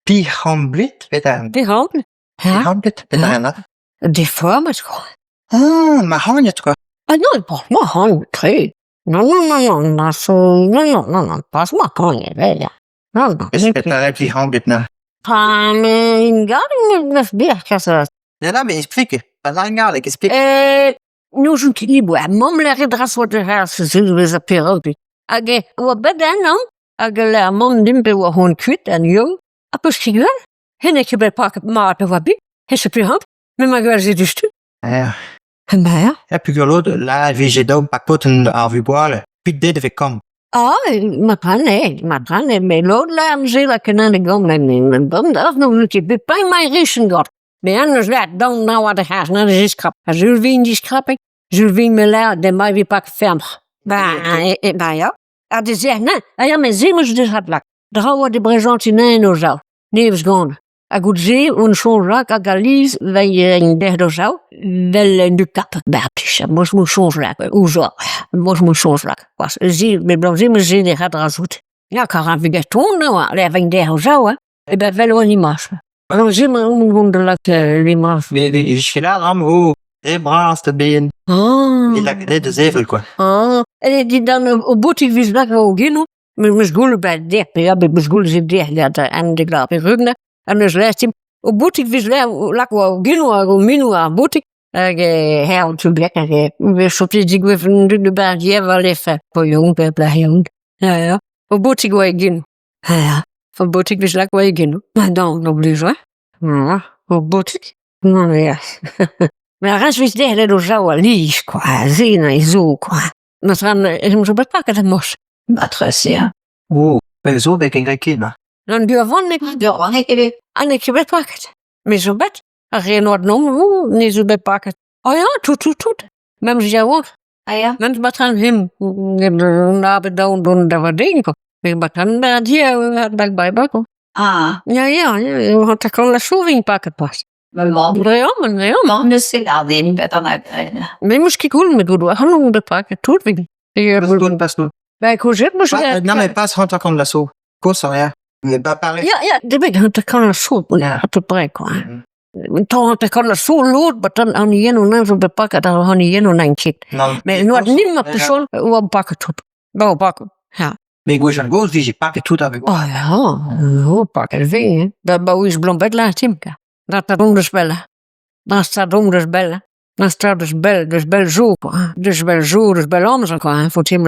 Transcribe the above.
Pi c'hamblet petra Pi c'hamblet Pi c'hamblet petra eo Deformet quoi. Ah, mac'hagnet quoi. Ah non, pas mac'hagnet tre. Non, non, non, non, non, so, non, non, non, non, pas mac'hagnet, eh, Non, non. Petra eo pi c'hamblet na? Pa me ingadenn neus bier kas Non, non, mais explique. Pas ar galleg, explique. N'ouzon ket ivez, mamm lâret dra zo da se vez perak. Hag e oa bet ennañ hag e lâr mamm dimp e oa hon kuit en yow. Ha peus ket gwell? Hen eo ket bet paket mat a oa bet, he se perak, me ma gwell se diouzhtu. Ya. Ma ya. Ya, peogwir lod, la e vije dav pakotenn ar vugale. Kuit dezhe da vez kamm. Ah, ma dran eo, ma dran eo, met lod lâr se la kenañ da gomz, met bon, da n'on ket bet paeñ ma richen gant. Me an eus lâret daon nañ oa da c'has, na da ziskrap. Ha sul vin diskrapet, sul vin me lâr demai vi pak fermoc'h. Ba, ba ya. Ha da zec'h nañ, ha ya, met se 'meus deus hat lak. Dra oa da brezantiñ anezhe o zaou, nevez gant. Ha goude-se on soñj lak hag alies vei en derc'h d'o zaou, 'vel en dud kap ber plij, ha mos 'mo soñj lak, ouzh mos 'mo soñj lak. C'hoazh, se, met blam-se 'meus se ne ra dra zout. Ya, kar ar vegaton oa, lec'h vein derc'h o zaou, hein. E ben 'vel an imaj. Alors se 'maon o vont da lakaat l'image. Mais mais là ram vo re bras da ben. Ah. E lakaet da sevel quoi. Ah, e dindan o boutik 'vez lakaet o genoù. Me 'meus goulet ba dec'h pe ya bet 'meus goulet se dec'h gant an de glad pe rugna ha 'meus lâret o boutik 'vez lak o genoù hag o minoù ar boutik hag herv tu blek hag e sotis digouezh an dud da bar dieval efe po young pe plac'h young. Ya ya. O boutik oa e genoù. Ya ya. O boutik 'vez lak oa e genoù. Ma daon oblij oa. Ya, o boutik. Non ya. Met ar rest 'vez derc'het o jav alies kwa, se 'na zo kwa. Ma zran em zo bet paket em eus. Matrese ya. Oh, pell zo bet ken graet ken hein. An Durvan n'eo ket Durvan n'eo ket bet. Ha n'eo ket bet paket. Me zo bet. Ar re noad nom ne zo bet paket. Ah ya, tout, tout, tout. Memes yaouank. Ah ya. Memes matran him. Na bet daon dont da vadin quoi. Mais matran ba dia bak bai bak. Ah. Ya ya, ya, ta kan la souvin paket pas. Ma mamm. Reomp, reomp. Mamm neus ket ar den bet an Me 'meus ket goût met goût ac'hanon bet paket tout vit. Pas tout. Ben kozhet 'meus Pas, non mais pas hanter-kant la so. Kozh ya. Mais pas parler. Ya, ya, debet hanter-kant la so, à peu près quoi. Tamm hanter-kant la so lod, bat an an yen on zo bet paket ar an yen on an ket. Non. Mais noad nim ar person oa paket tout. Ba paket. Ja. Mais gwech gozh vije paket tout avec. Oh ja, oh, paket vez, hein. Da ba oiz blom bet la timka. Dat dat om de spellen. Dan staat om de spellen. Dan staat dus bel, dus bel zo, quoi. Dus bel zo, dus bel amzer, quoi, hein, voor tim.